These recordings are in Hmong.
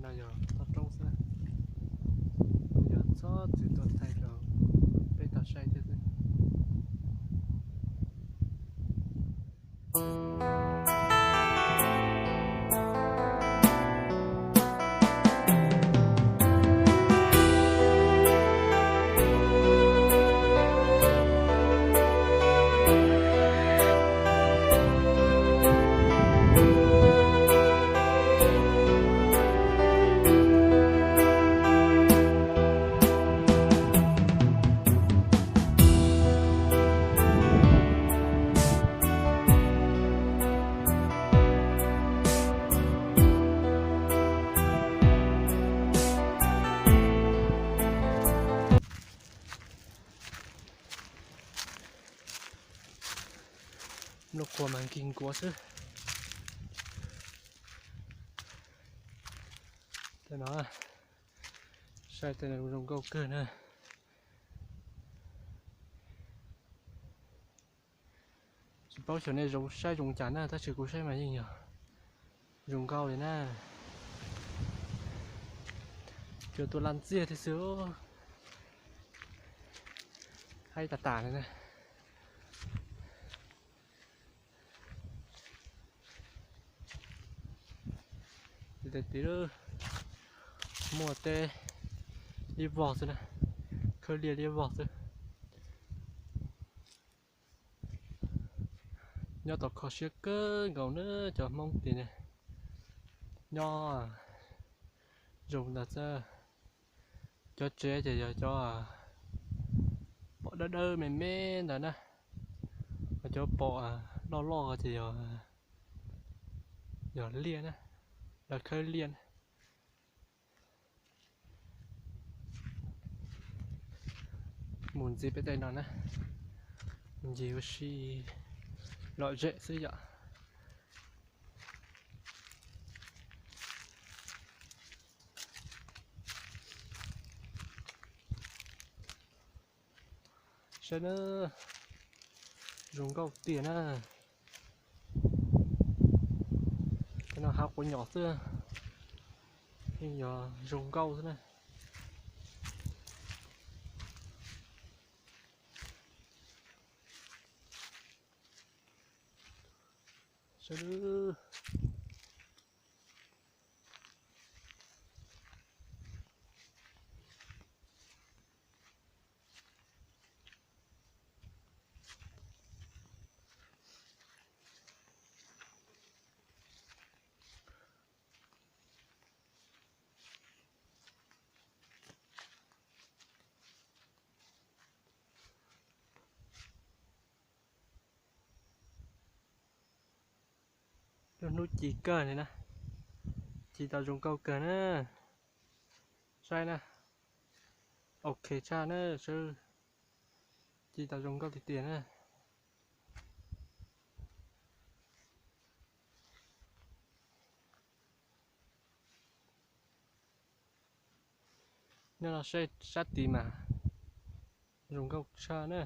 Yog toj roob xwb, yog txhob txwm tuaj thaij rau peb tau saib thiab xwb. Nplooj qhuav mas nkig nkuav xwb. Tej no, saib tej no zoo nkauj kawg na. Tsis paub xyov nej zoo saib zoo cas na, tab sis kuv saib mas yeej yog zoo nkauj li na. Cua tuaj laj ntxiag thiab xwb. Haib tas tas li na. Tid, muaj tej liab vog xwb na, khawb liaj liab vog xwb. Nyob tau kho siab kawg nkaus na cov Hmoob tid ne. Nyob zoo ntawd xwb. Cov tsev ces yog cov pom dawb dawb me me ntawd na, ho cov pom loj loj ces yog, yog liaj na, lawv khawb liaj na. Mus ntxiv peb tej no na, mus ncig ua si lom zem xwb yom. Saib na, zoo nkauj tiag na. Tej no hav quav nyom xwb, yeej yog zoo nkauj xwb na. Saib. Lub hnub ci kawg li na, ci tau zoo nkauj kawg na. Saib na, ok tshaj na, sawv ci tau zoo nkauj tiag tiag na. Nyob no saib sab tid mas zoo nkauj tshaj na.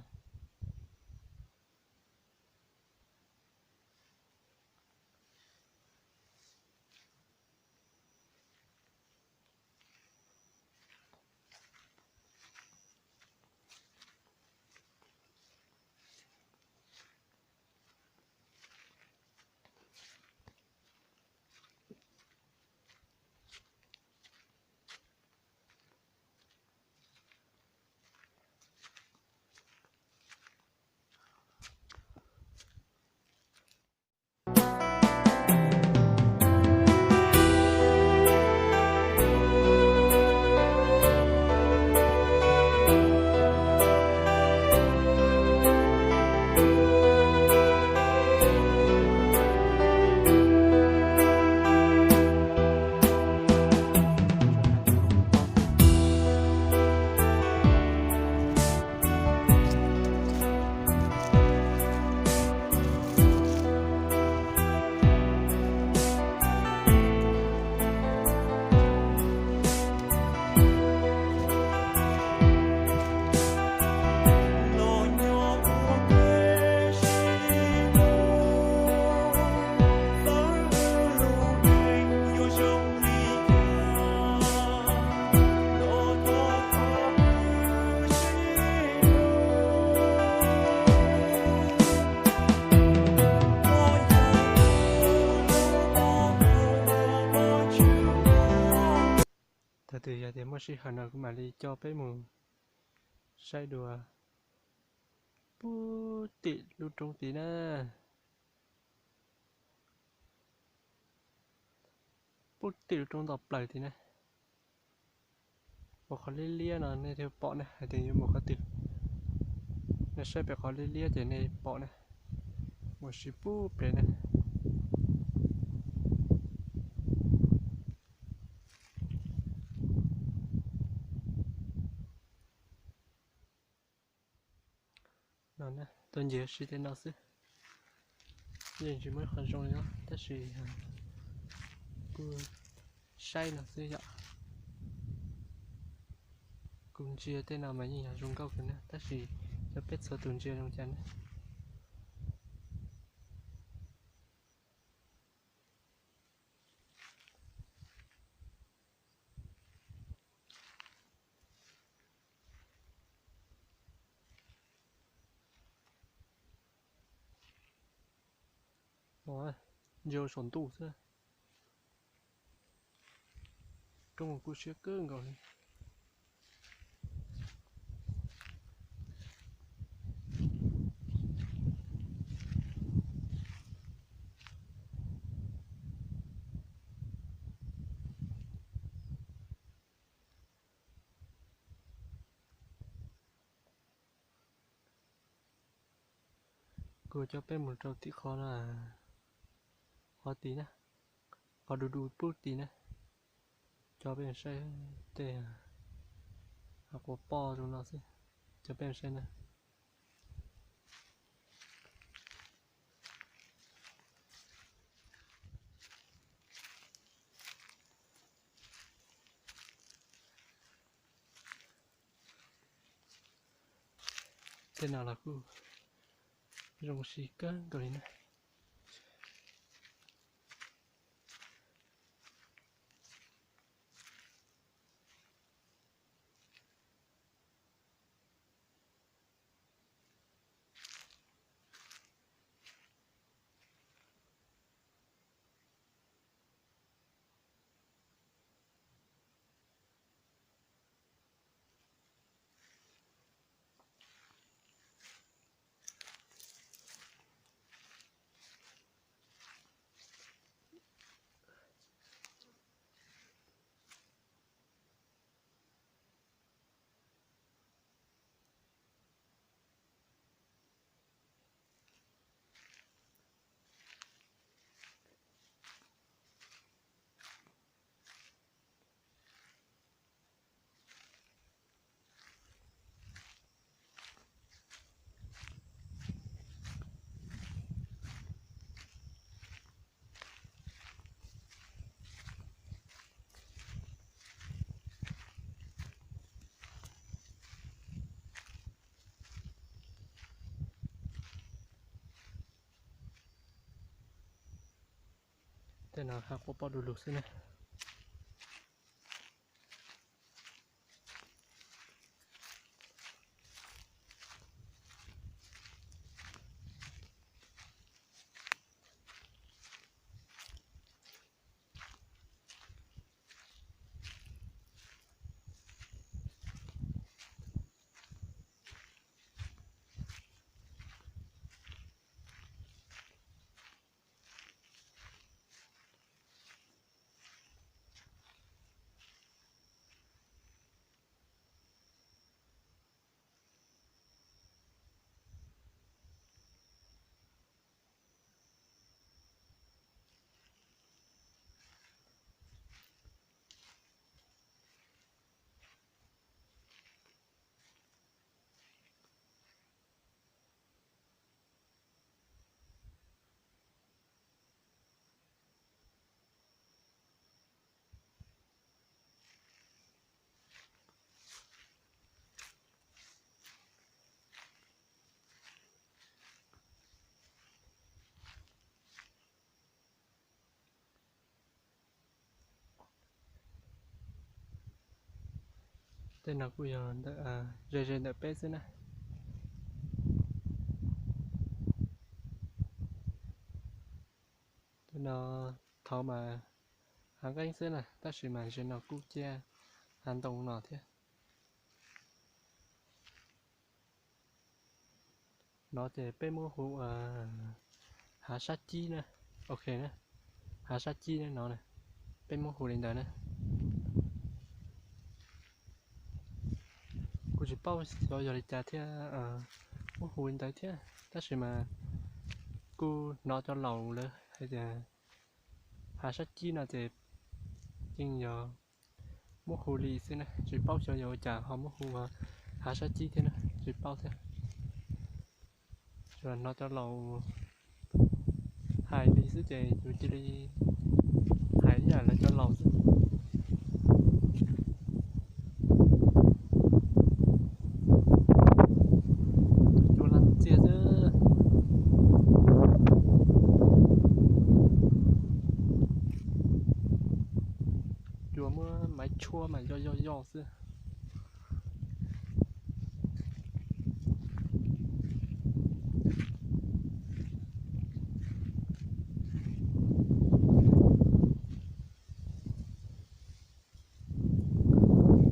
Tes yog tias muaj sij hawm no kuv mam li coj peb mus saib dua puag tim lub roob tid na. Puag tim lub roob ntawm plaws tid na. Mus qhov liab liab no nej thiaj pom na, hais tias yuav mus qhov twg. Nej saib pem qhov liab liab ces nej pom na. Mus sib puag pem na. No, tuaj ncig sib tej no xwb. Yeej tsis muaj ib qho zoo li no tab sis kuv saib no xwb yom. Kuv ntsia tej no mas yeej yog zoo nkauj kawg na tab sis cov peb txhua tus ntsia zoo cas ne. Ntsia saum ntuj xwb. Roob kuj siab kawg nkaus li. Kuv coj peb mus rau tim qhov, qhov tid na, qhov du du pub tid na. Coj peb saib tej hav quav poj zoo no xwb. Coj peb saib na. Tej no los kuj zoo si kawg nkaus li na. Tej no hav quav poj du lug xwb na. Tej no kuj yog ze ze ntawm peb xwb na. Tej no thaum mas hav nqeeb xwb na, tab sis mas ze no kuj ciaj hav ntoo no thiab. No ces peb muab hu hav sab cib na. Ok na, hav sab cib na no, peb muab hu li ntawd na. Kuv tsis paub xyov yog li cas thiab, muab hu li ntawd thiab, tab sis mas kuj hnov cov laus lawv hais tias hav sab cib no ces yeej yog muab hu li xwb na, tsis paub xyov yog ua cas ho muab hu hav sab cib thiab na, tsis paub thiab. Hnov cov laus hais li xwb ces yus cia li hais ib yam lawv cov laus xwb. Cua laj ntxiag xwb. Cua muab maiv tshuab mas yoj yoj yoj xwb.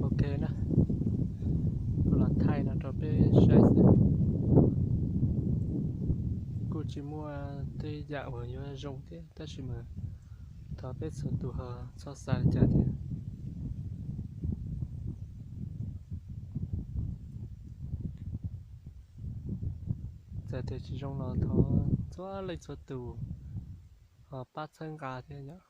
Ok na, kuv los thaij no rau peb saib xwb. Kuj tsis muaj tej yam uas yuav zoo thiab, tab sis mas thov peb txhua tus ho txhob xav li cas thiab. Txawm tias tsis zoo los thov txhua leej txhua tus ho pab txhawb nqa thiab yom.